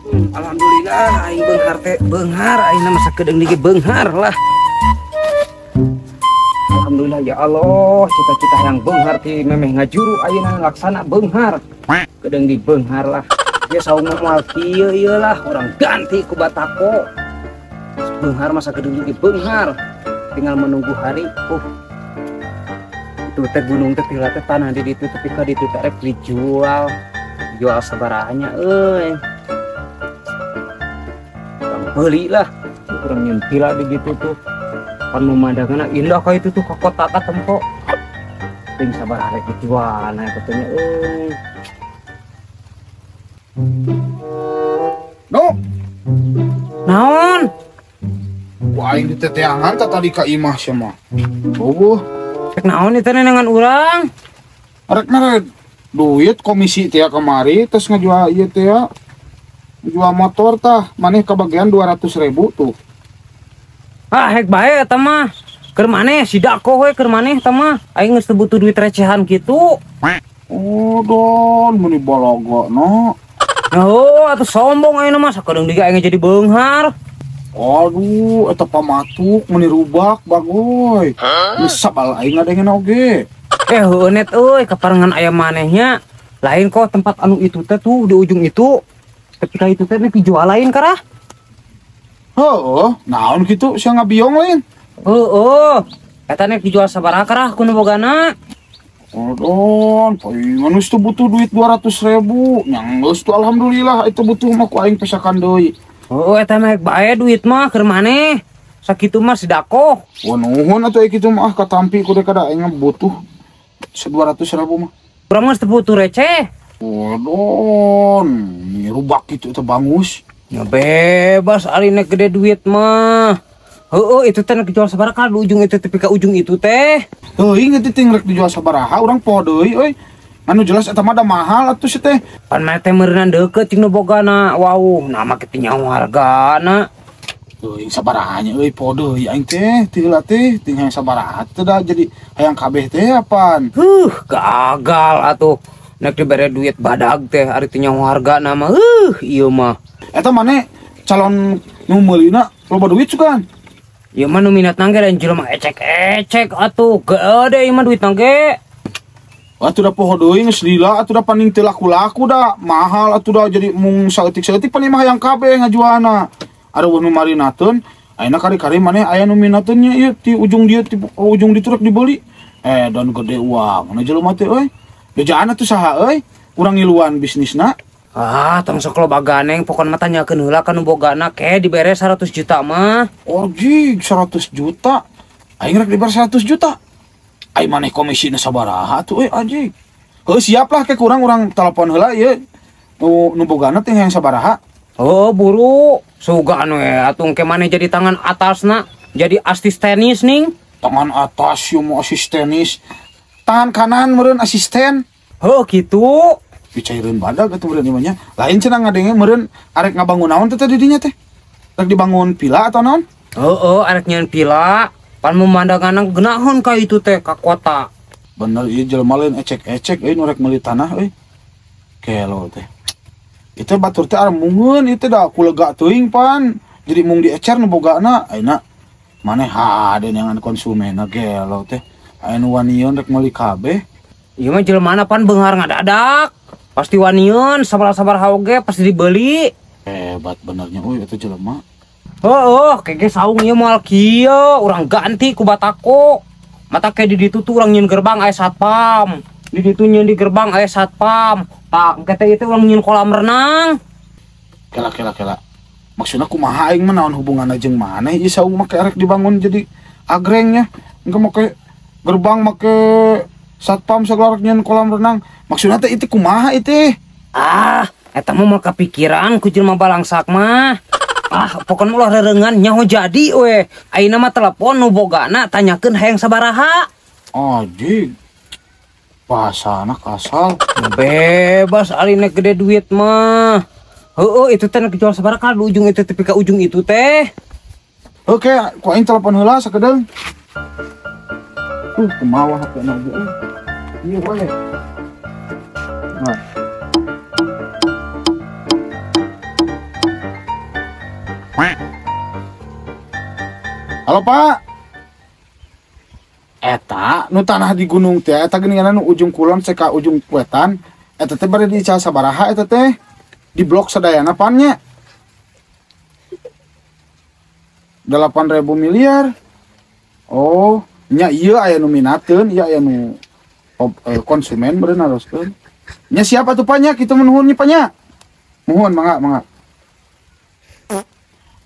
Alhamdulillah aing beunghar teh beunghar aing mah sakedeung ge beunghar lah. Alhamdulillah ya Allah, cita-cita yang beunghar ti memeh ngajuru ayeuna laksana beunghar. Kedeung di beunghar lah. Ya saung moal kieu ieu lah urang ganti ku batako. Beunghar masa kedeung ge beunghar. Tinggal menunggu hari. Itu teh gunung teh tila teh tanah di ditu tapi ka ditu teh rek dijual. Jual sabarahanya euy. Beli lah kurang nyentila di gitu tuh kan pemandangannya indah kayak itu tuh ke kota ka tempo ting sabar arek dijual nah katanya euy. No naon ku aing diteteangan ta tadi ka imah sia mah eueuh rek naon itu nenengan urang rek mere duit komisi teh kemari terus ngajual ieu teh jual motor tah maneh kebagian 200.000 tuh. Ah hek bae eta mah. Keur maneh sidako we keur maneh eta mah. Aing geus teu butuh duit recehan kitu. Oh don meuni balagana. Oh atuh sombong ayeuna mah sakedeung deui aing jadi beunghar. Aduh eta pamatuk meuni rubak bagoy. Geus sabal aing ngadengena oge. Heueuh net euy kaparengan aya manehnya. Lain kok tempat anu itu teh tuh di ujung itu. Ketika itu teh dijual lain karah. Heeh, naon kitu sia ngabiong lain. Heeh. Eta nek dijual sabaraha karah ku nu bogana? Odon, palingan geus teu butuh duit 200.000. Nya geus tuh alhamdulillah itu butuh mah ku aing pesakan deui. Heeh, eta mah bae duit mah keur maneh. Sakitu mah sedako. Wah nuhun atuh kitu mah katampi ku kada aing butuh 200.000 mah. Urang mah teu butuh receh. Waduh, rubak gitu itu bangus. Ya bebas ari nek gede duit mah. Heeh, itu teh nek dijual sabaraha di ujung itu tepi ka ujung itu teh. Heuh, inget teh rek dijual sabaraha urang poho deui euy. Anu jelas eta mah da mahal atuh si teh. Pan mah teh meureunnan deukeut jeung nu bogana. Wau, nah mah kitu nyaho hargana. Heuh, sabaraha nya euy poho deui aing teh, teu heula teh ting hayang sabaraha teh da jadi hayang kabeh teh apaan. Huh, gagal atuh. Nek dibere duit badag teh ari teh nyaho hargana mah ieu mah. Eta maneh calon nu meulina loba duit sugan. Ieu mah nu minat nangge dan jelema ecek-ecek atuh gede ieu mah duit nangge. Atuh da poho deui geus lila atuh da paning teu laku-laku da mahal atuh da jadi mung saeutik-saeutik paling mah hayang kabeh ngajualna. Ada nu marinateun ayeuna kari-kari maneh aya nu minateun nya ieu ti ujung dieu ti ujung ditu rek dibeli. Dan gede uang na jelema teh euy. Bejaan atuh saha euy, urang ngiluan bisnisna. Ah, tong sok loba ganeng pokona mah tanyakeun heula ka nu bogana ke dibere 100 juta mah. Orjig 100 juta. Aing rek dibere 100 juta. Aing maneh komisina sabaraha atuh euy anjing. Heuh siap lah ke kurang urang telepon heula ieu. Nu bogana teh hayang sabaraha. Oh, buru. Sugan we atuh ke maneh jadi tangan atasna, jadi asistenis ning. Tangan atas ieu mah asistenis. Tangan kanan meureun asisten. Heuh kitu. Dicaireun badag atuh meureun ieu mah nya. Lain cenah ngadenge meureun arek ngabangun naon teh di dinya teh? Rek dibangun pila atau naon? Heeh, arek nyeun pila. Pan pemandanganna geunaheun ka itu teh ka kota. Bener ieu jelema lain ecek-ecek euy nu rek meuli tanah euy. Gelo teh. Itu batur teh aremungeun ieu teh da kulega teuing pan. Jadi mung diecer nu bogana ayeuna maneh hade neangan konsumenna gelo teh. Aya nu wanieun rek meuli kabeh. Ieu mah jelema pan beunghar ngadadak. Pasti wanieun sabar-sabar oge pasti dibeli. Hebat benernya euy eta jelema. Heeh, kege saung ieu moal kieu, urang ganti ku batako. Mata ke di ditu tuh urang nyieun gerbang aya satpam. Di ditu nyieun di gerbang aya satpam. Tah, engke teh ieu urang nyieun kolam renang. Kela kela kela. Maksudna kumaha aing mah naon hubunganna jeung maneh ieu saung make rek dibangun jadi agrengnya. Engke make gerbang make satpam segala rek nyieun kolam renang. Maksudna teh itu kumaha itu? Ah, eta mah moal kapikiran ku jelema balangsak mah. Ah, pokona ulah rerengan nyaho jadi we. Ayeuna mah telepon nu bogana tanyakeun hayang sabaraha. Anjing. Bahasana kasal. Bebas ari nek gede duit mah. Heueuh, itu teh nek dijual sabaraha di ujung itu tepi ka ujung itu teh. Oke, ku aing telepon heula sakedeung. Kumaha HP na oge. Ieu we. Nah. Halo Pak. Eta nu tanah di gunung teh eta geuningan nu ujung kulon seka ujung wetan eta teh bade diical sabaraha eta teh di blok sadayana pan nya 8.000 miliar. Oh, nya ieu aya nu minateun, ieu aya nu konsumen meureun naroskeun. Nya siapa tuh Pak nya kitu nuhun nya Pak nya. Nuhun mangga mangga.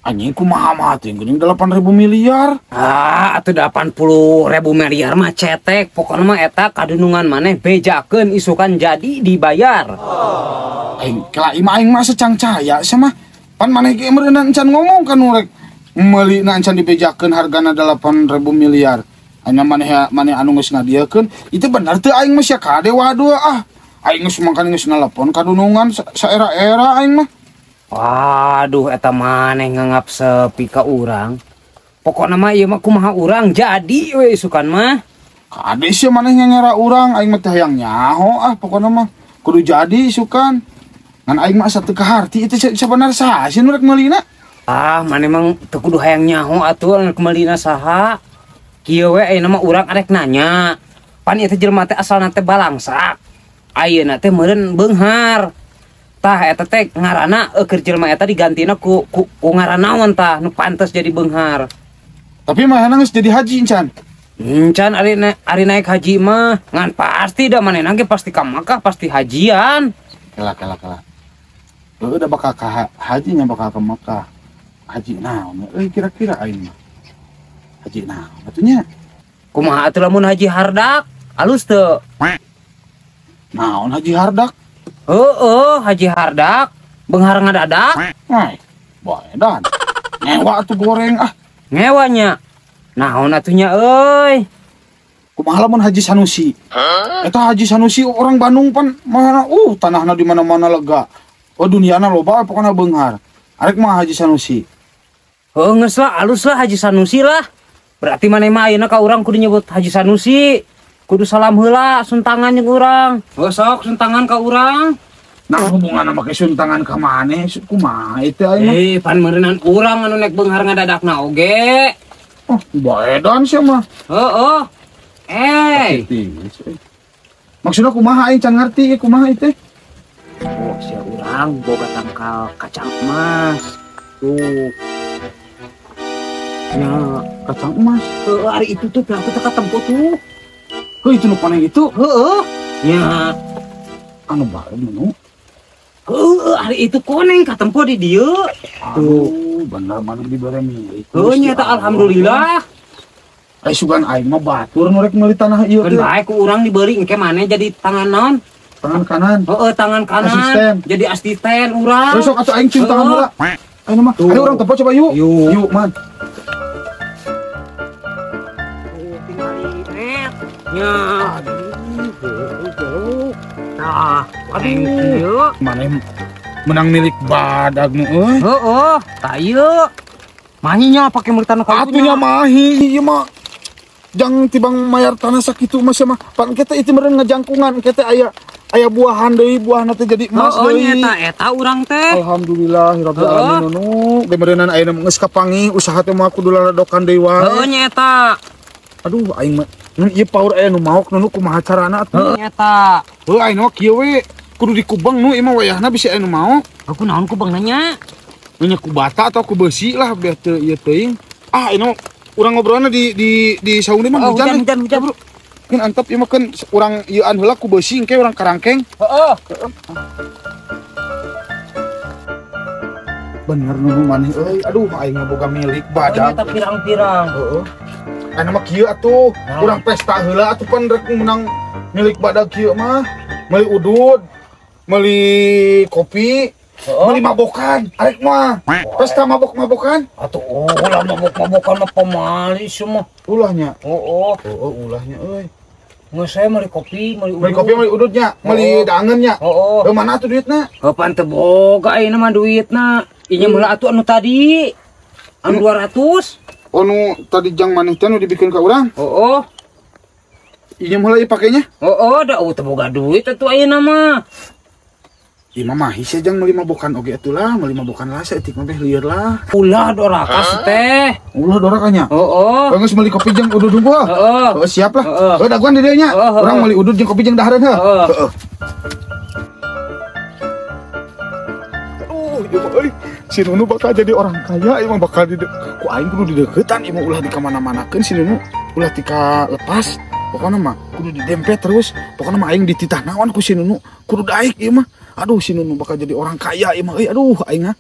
Anjing kumaha mah teh geuning 8.000 miliar. Ah, atuh 80.000 miliar mah cetek. Pokona mah eta kadunungan maneh bejakeun isukan jadi dibayar. Aing kela imah aing mah secang caya sia mah. Pan maneh ge meureun encan ngomong kan rek meuli na encan dibejakeun hargana 8.000 miliar. Hanya maneh anu geus ngadieukeun itu bener teu aing mah sia kade waduh ah. Aing geus mangkan geus nalapon kadunungan saera-era aing mah. Waduh eta maneh nganggap sepi ka urang. Pokona mah ieu mah kumaha urang jadi we isukan mah. Kade sia maneh ngera urang aing mah teh hayang nyaho ah pokona mah kudu jadi isukan. Ngan aing mah asa teu kaharti itu sabenerna saha sih nu rek meulina? Ah maneh mah teu kudu hayang nyaho atuh rek meulina saha. Kieu we ayeuna mah urang arek nanya. Pan ieu teh jelema teh asalna teh balangsak. Ayeuna teh meureun beunghar. Tah eta teh ngaranna keur jelema eta digantina ku ngaran naon tah nu pantes jadi beunghar. Tapi manehna geus jadi haji encan. Encan ari naik haji mah ngan pasti da manehna ge pasti ka Makkah pasti hajian. Kela kela kela. Heueuh da bakal ka haji nya bakal ka Makkah. Haji naon euy kira-kira aing mah. Haji naon atuh nya? Kumaha atuh lamun haji hardak? Alus teu? Naon haji hardak? Heeh, haji hardak, beunghar ngadadak. Ai, baedan. Ngewa atuh goreng ah. Ngewanya. Naon atuh nya euy? Kumaha lamun Haji Sanusi? Eta Haji Sanusi orang Bandung pan mana tanahna di mana-mana lega. Oh duniana loba pokona beunghar. Arek mah Haji Sanusi. Heuh geus lah alus lah Haji Sanusi lah. Berarti maneh mah ayeuna ka urang kudu nyebut Haji Sanusi. Kudu salam heula suntangan jeung urang. Heuh sok suntangan ka urang. Nah hubunganna make suntangan ka maneh kumaha itu aing mah? Pan meureunan urang anu nek beunghar ngadadakna oge. Oh, baedan sia mah. Heeh. Maksudna kumaha aing can ngarti kumaha ieu teh? Oh, sia urang boga tangkal kacang emas. Tuh. Ya, kacang emas. Heeh, ari itu tuh pelaku teh katempo tuh. Heuh itu nu paneng itu. Heeh. Nya anu bae nu. Heeh, ari itu koneng katempo di dieu. Tuh, bener maneh dibere milik. Heuh nya eta alhamdulillah. Ai sugan aing mah batur nu rek meuli tanah ieu teh. Keun bae ku urang diberi engke maneh jadi tangan naon? Tangan kanan. Heeh, tangan kanan. Asisten. Jadi asisten urang. Besok atuh aing cium tangan heula. Ayo mah. Ayo urang tempo coba yuk. Yuk, man. Nya. Aduh, tah, aduh. Maneh menang milik badag nu euy. Heeh, tah ieu. Mahinya pake meuli tanah ka atuh nya mahi ieu mah. Jang tibang mayar tanah sakitu mah sia mah. Pan kita itu meureun ngajangkungan, kita aya buahan deui, buahna teh jadi emas deui. Oh nya eta urang teh. Alhamdulillahirabbil alamin nu. Ge meureunnan ayeuna geus kapanggih usaha teh mah kudu laladokan deui wae. Heeh nya eta. Aduh aing mah ieu paur aya nu maok nu kumaha carana atuh. Heeh nya eta. Heuh aing mah kieu we kudu dikubeng nu ieu mah wayahna bisi aya nu maok. Aku naon kubeng nanya? Nya ku bata atau ku beusi lah biar teu ieu teuing. Ah ini urang ngobrolna di saung deui mah hujan hujan. Bro. Keun antep ieu mah keun urang ieuan heula ku beusi engke urang karangkeng. Heeh. Bener nu maneh euy. Aduh aing mah boga milik badag. Eta pirang-pirang. Heeh. Anu mah kieu atuh, urang pesta heula atuh pan rek menang milik badag kieu mah. Meuli udud, meuli kopi, meuli mabokan, arek mah. Pesta mabok-mabokan. Atuh ulah mabok-mabokan mah pamali semua. Ulahnya. Heeh. Heeh, ulahnya euy. Nggak saya meuli kopi, meuli udud. Meuli kopi, meuli ududnya, meuli daangeunnya. Heeh. Heuh mana atuh duitna? Heuh pan teu boga ayeuna mah duitna. Ieu heula atuh anu tadi. Anu 200. Oh nu tadi jang maneh teh nu dibikeun ka urang? Heeh. Ieu heula ieu pakenya? Heeh, da teu boga duit atuh ayeuna mah. Ieu mah sia jang meuli mabokan oge atuh lah, meuli mabokan lah saeutik mah beh lieur lah. Ulah doraka teh. Ulah doraka nya. Heeh. Geus meuli kopi jeung udud unggul. Heeh. Heeh, siap lah. Heeh. Heuh daguan di dieu nya. Heeh. Urang meuli udud jeung kopi jeung dahareun heuh. Heeh. Heeh. Aduh, ieu mah euy. Si Nunu bakal jadi orang kaya, ieu mah bakal di ku aing kudu dideukeutan, ieu mah ulah dikamana-manakeun si Nunu, ulah tika lepas. Pokokna mah kudu didempet terus. Pokokna mah aing dititah naon ku si Nunu, kudu daik ieu mah. Aduh, si Nunu bakal jadi orang kaya ieu mah euy. Aduh, aing ah.